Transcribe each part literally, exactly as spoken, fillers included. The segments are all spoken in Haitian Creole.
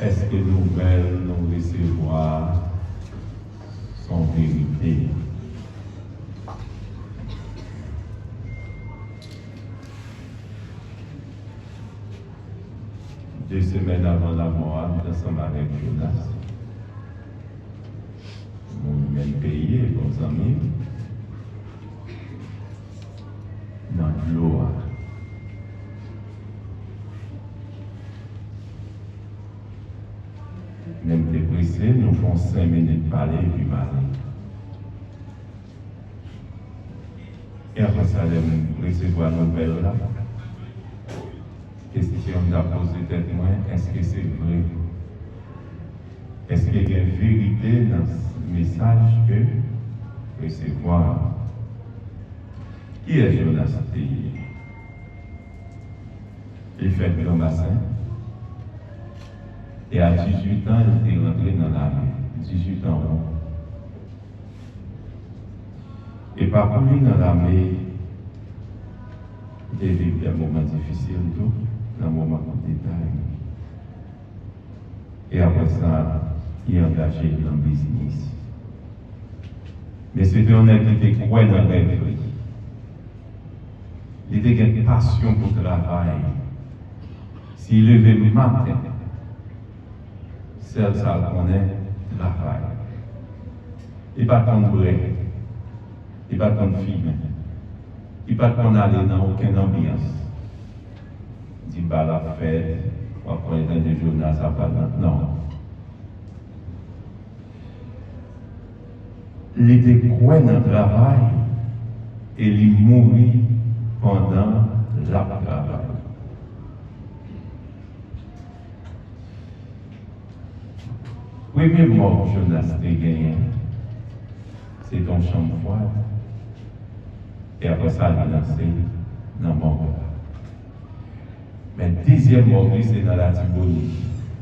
Èske nouvèl nou resevwa se yon verite? De semèn avan lanmò a, m t ansanm avèk Jonas. Nou menm peyi, bon zanmi m, nan dlo a. Men m te prese, nou fè yon senk minit pale, epi m ale. E apre sa, lè m resevwa nouvèl la, kesyon m t ap poze tèt mwen, èske se vre? Èske gen verite nan mesaj ke m resevwa a? Kiyès Jonas te ye? Li fèt Granbasen. E a dizuit an, li te rantre nan lame. Dizuit an won. E pakou li nan lame, li te viv de moman difisil tou, nan moman koudeta yo. E apre sa, li angaje l nan biznis. Men se te yon nèg ki te kwè nan rèv li. Li te gen pasyon pou travay. Si l leve maten, sèl sa l konnen, travay. Li pa t konn bwè. Li pa t konn fimen. Li pa t konn ale nan okenn anbyans. Di bal ap fèt, w ap konn tande Jonas ap al nan, non. Li te kwè nan travay e li mouri pandan l ap travay. Premye mòg Jonas te genyen, se te yon chanm fwad, e apre sa, li lanse nan mòg la. Men dezyèm mòg li, se nan Latibonit.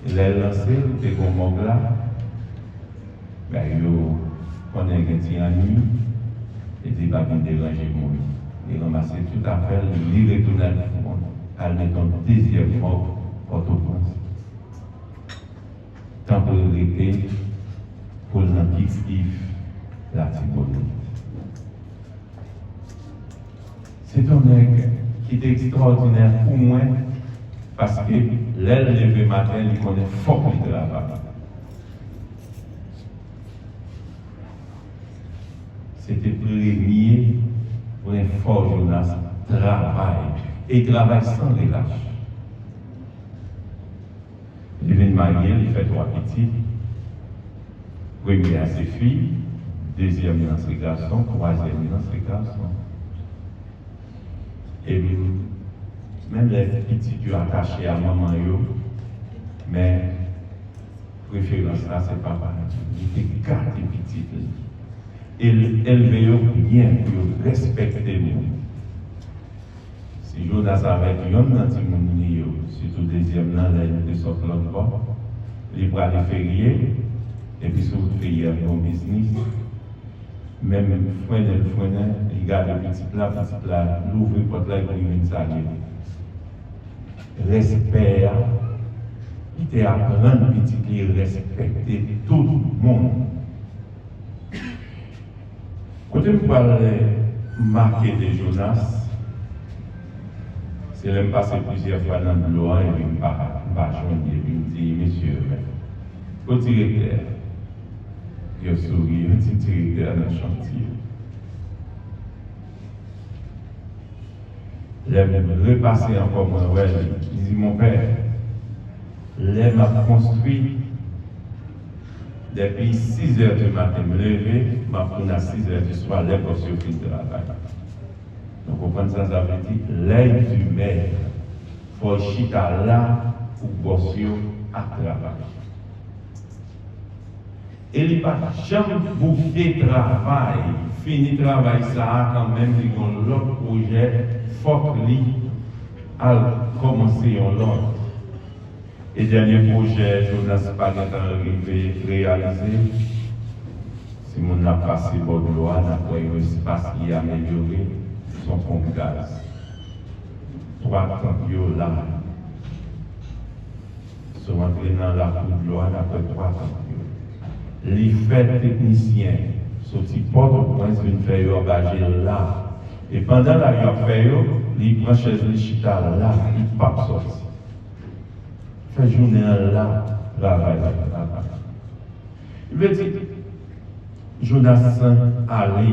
E lè l lanse l, te gen yon mòg la, men yo konnen gen ti annwi, e li pa vin deranje moun. Li ranmase tout afè l, li retounen al met yon dezyèm mòg Pòtoprens. Tankou l rete pou l nan kif kif Latibonit. Se te yon nèg ki te ekstraòdinè pou mwen, paske lè l leve maten, li konnen fòk li travay. Se te premye pwen fò Jonas, travay, e travay san relach. Li vin marye, li fè twa pitit. Premye a se fi, dezyèm nan se gason, twazyèm nan se gason. E menm lè pitit yo atache a manman yo, men preferans la se papa a. Li te gate pitit li. E l elve yo byen pou yo respekte moun. Si Jonas avèk yonn nan timoun li yo, sitou dezyèm nan, lè li te sot lòt bò, li prale ferye, epi sou wout ferye a, gen yon biznis, menm frennen l frennen, li gade pitit la, pitit la louvri pòt la, epi li vin salye l. Respè a, li te aprann pitit li respekte tout moun. Kote m pral make de Jonas, se lè m pase plizyè fwa nan dlo a, epi m pa, m pa jwenn li, epi m di, "Mesye, men, kot direktè a?" Yo souri, yo di, "Direktè a nan chantye." Lè m repase ankò, mwen wè li. Li di, "Mon pè, lè m ap konstwi, depi sis è di maten m leve, m ap tounen a sis è di swa, lè bòs yo fin travay." Nou konprann sa sa vle di? Lè di mè, fò l chita la pou bòs yo ap travay. E li pa t janm bouke travay. Fini travay sa a, kanmenm, li gen yon lòt pwojè, fòk li al kòmanse yon lòt. E dènye pwojè Jonas pa gentan rive reyalize, si moun nan pase bò dlo a, n ap wè yon espas ki amelyore, se yon ponp gaz. Twa tank yo la. Sou antre nan lakou dlo a, n ap wè twa tanp yo. Li fè teknisyen soti Pòtoprens vin fè yo anba jel la. E pandan la yo ap fè yo, li pran chèz li chita la, li p ap sòti. Fè jounen an la, travay la, travay. Li vle di, Jonas ale,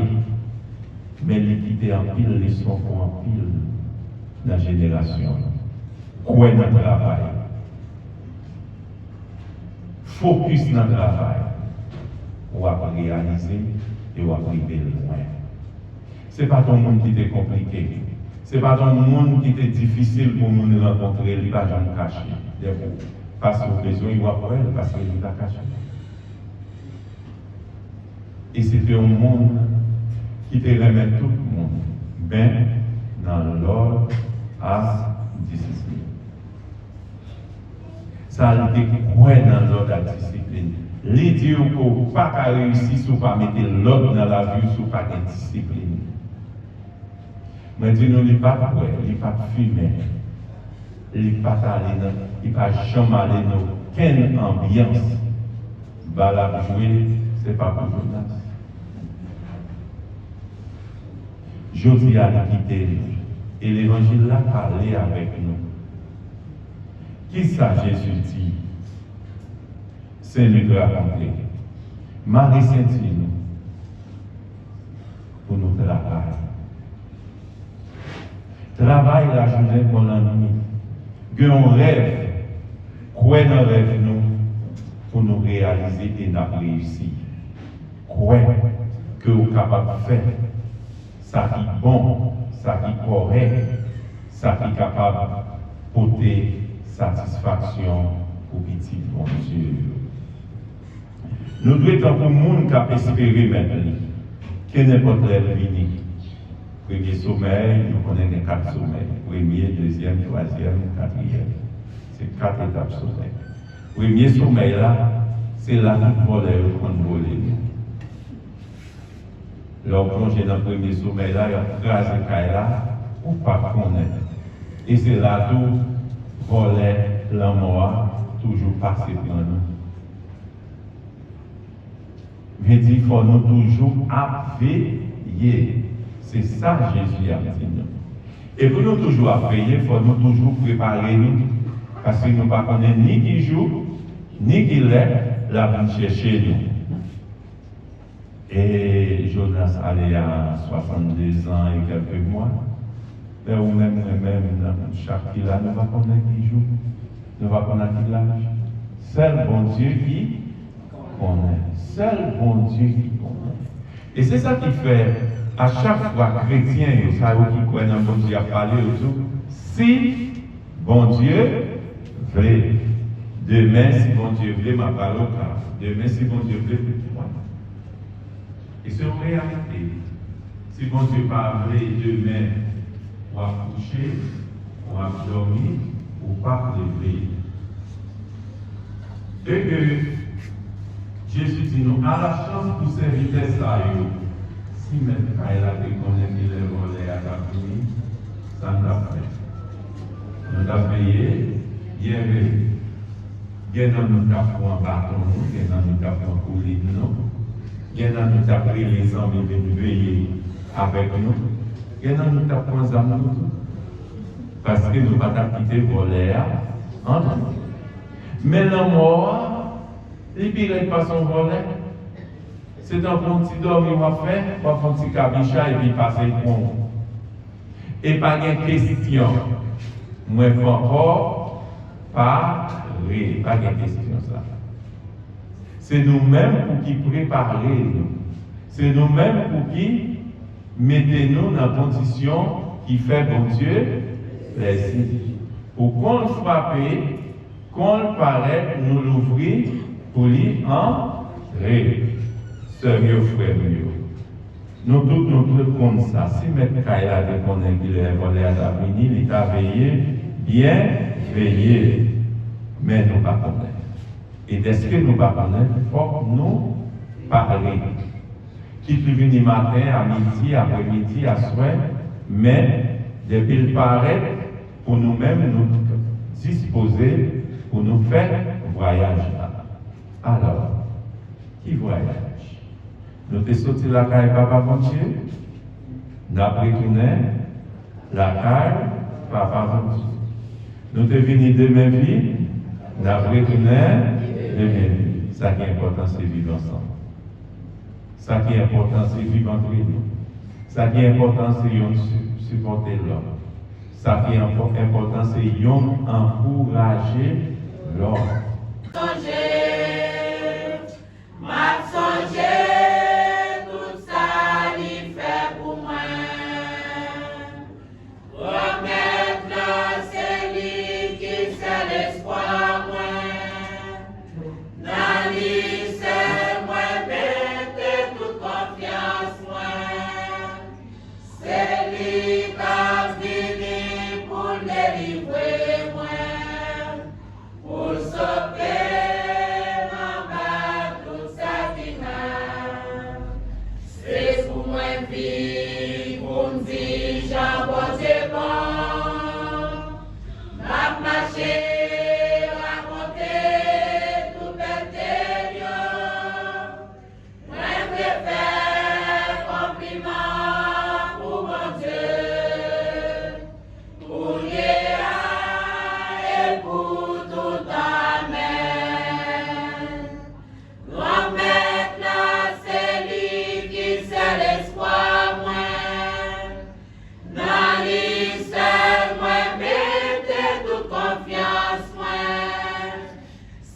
men li kite anpil leson pou anpil nan jenerasyon l. Kwè nan travay. Fokis nan travay. W ap reyalize e w ap rive lwen. Se pa t yon moun ki te konplike. Se pa t yon moun ki te difisil pou moun rankontre. Li pa janm kache. Dèfwa, paske w bezwen, w ap wè l, paske li pa kache. E se te yon moun ki te renmen tout moun, men nan lòd ak disiplin. Sa, li te kwè nan lòd ak disiplin. Li di w ke w pa ka reyisi si w pa mete lòd nan lavi w, si w pa gen disiplin. Mwen di nou, li pa t bwè, li pa t fimen, li pa t ale nan, li pa janm ale nan okenn anbyans. Bal ap jwe, se pa pou Jonas. Jodi a, li kite nou, e levanjil la pale avèk nou. Kisa Jezi di? Sen Lik rakonte, mare senti nou pou nou travay. Travay lajounen kon lannwit. Gen yon rèv, kwè nan rèv nou pou nou reyalize e n ap reyisi. Kwè ke w kapab fè sa ki bon, sa ki kòrèk, sa ki kapab pote satisfaksyon pou pitit Bondye yo. Nou dwe tankou moun k ap espere Mèt li, kenenpòt lè l vini. Premye somèy, nou konnen gen kat somèy. Premye, dezyèm, twazyèm, katriyèm. Se kat etap somèy. Premye somèy la, se la tout vòlè yo konn vole nou. Lè w plonje nan premye somèy la, y ap kraze kay la, ou pa konnen. E se la tou, vòlè lanmò a toujou pase pran nou. Vle di, fò nou toujou ap veye. Se sa Jezi ap di nou. E pou nou toujou ap veye, fò nou toujou prepare nou, paske nou pa konnen ni ki jou, ni ki lè l ap vin chèche nou. E Jonas ale a swasanndezan e kèlke mwa. Men ou menm, mwen menm, nan chak ki la, nou pa konnen ki jou, nou pa konnen ki laj. Sèl Bondye ki konnen. Sèl Bondye ki konnen. E se sa ki fè, a chak fwa kretyen yo, sa yo ki kwè nan Bondye ap pale, yo di w, si Bondye vle, demen, si Bondye vle, m ap pale w ka. Demen, si Bondye vle, mwen. E se yon reyalite. Si Bondye pa vle, demen, w ap kouche, w ap dòmi, ou p ap leve. E ke Jezi di nou, ala chans pou sèvitè sa yo, si mèt kay la te konnen ki lè vòlè a t ap vini, sa n t ap fè? Nou t ap veye, byen veye. Gen nan nou t ap pran baton nou, gen nan nou t ap pran koulin nou, gen nan nou t ap rele zanmi vin veye avèk nou, gen nan nou t ap pran zam nou tou. Paske nou pa t ap kite vòlè a antre. Men lanmò a, li pi rèd pase yon vòlè. Se tankou yon ti dòmi w ap fè, w ap fè yon ti kabicha epi pase l pran w. E pa gen kesyon. Mwen pankò pare. Pa gen kesyon sa. Se nou menm pou ki prepare nou. Se nou menm pou ki mete nou nan kondisyon ki fè Bondye plezi. Pou kon l frape, kon l parèt, nou louvri pou li antre. Sè m yo, frè m yo, nou tout, nou tout konn sa. Si mèt kay la te konnen ki lè vòlè a t ap vini, li ta veye, byen veye. Men nou pa konnen. E dèske nou pa konnen, fòk nou pare. Kit li vini maten, a midi, apremidi, aswè, men depi l parèt, pou nou menm, nou dispoze pou nou fè vwayaj la. Alò, ki vwayaj? Nou te soti lakay Papa Bondye, n ap retounen lakay Papa Bondye. Nou te vini de men vid, n ap retounen de men vid. Sa ki enpòtan, se viv ansanm. Sa ki enpòtan, se viv antre nou. Sa ki enpòtan, se youn si-, sipòte lòt. Sa ki enpò-, enpòtan, se youn ankouraje lòt. Sonje, m ap sonje tout sa li fè pou mwen. Granmèt la, se li ki sèl espwa mwen. Nan li sèl mwen mete tout konfyans mwen. Se li k ap vini pou l delivre mwen, pou l sove m anba tout sa ki mal. Se pou mwen viv pou m di jan Bondye bon. M ap mache rakonte tout bèlte l yo. Mwen vle fè konpliman pou Bondye, kounye a e pou toutan. Amèn. Granmèt la, se li ki sèl espwa mwen. Nan li sèl mwen mete tout konfyans mwen.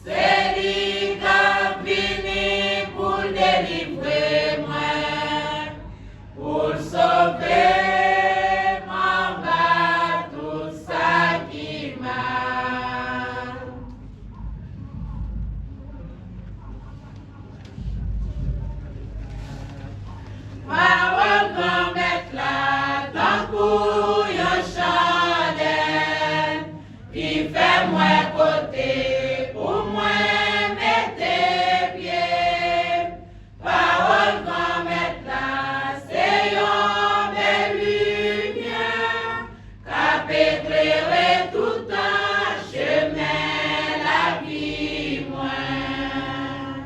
Se li k ap vini pou l delivre mwen, pou l sove m anba tout sa ki mal. Pawòl Granmèt la tankou yon chandèl ki fè m wè kote pou mwen mete pye. Pawòl Granmèt la se yon bèl limyè k ap eklere toutan chemen lavi mwen.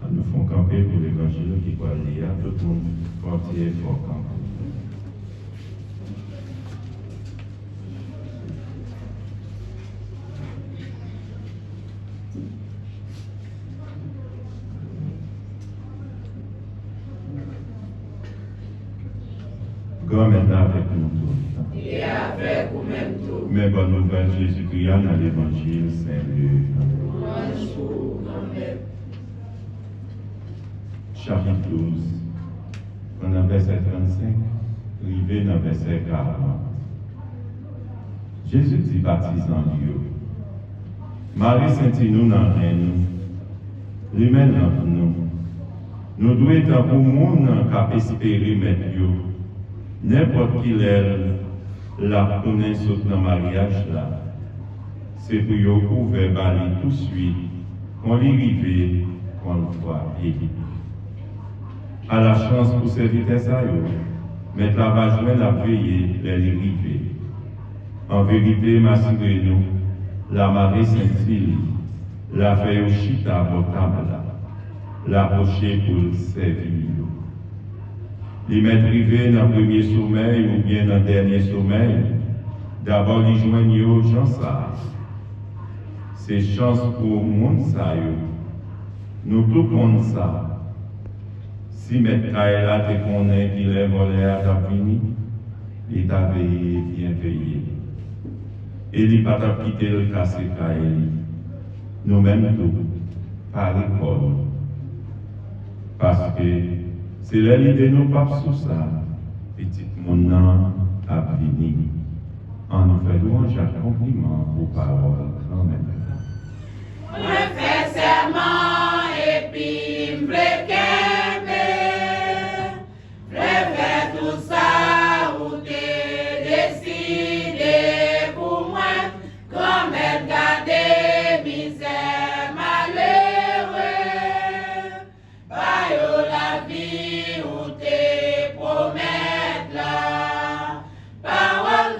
Ann nou fè yon kanpe pou levanjil ki pral li a. Tout moun fè yon ti efò kanpe. Granmèt la avèk nou tout. Li avèk ou menm tou. Men bòn nouvèl Jezikri a nan levanjil Sen Lik. Lwanj pou ou, Granmèt. Chapit douz, pran nan vèsè trannsenk rive nan vèsè karant. Jezi di patizan li yo, mare senti nou nan ren nou, limen lanp nou. Nou dwe tankou moun k ap espere mèt yo. Nenpòt kilè l ap tounen sot nan maryaj la, se pou yo ouvè ba li touswit, kon li rive, kon l frape. Ala chans pou sèvitè sa yo, mèt la va jwenn ap veye lè li rive. An verite, m asire nou, l a mare senti li, l a fè yo chita bò tab la, l a pwoche pou l sèvi yo. Li mèt rive nan premye somèy oubyen nan dènye somèy, dabò li jwenn yo jan sa a. Se chans pou moun sa yo. Nou tou konn sa. Si mèt kay la te konnen kilè vòlè a t ap vini, li ta veye byen veye. E li pa t ap kite l kase kay li. Nou menm tou, pare kò nou. Paske se lè lide nou p ap sou sa, Pitit moun nan ap vini. Ann nou fè lwanj ak konpliman pou pawòl Granmèt la. Mwen fè sèman epi m vle kenbe. Vle fè tout sa ou te deside pou mwen. Granmèt, gade mizè malere. Ba yo lavi ou te pwomèt la. Pawòl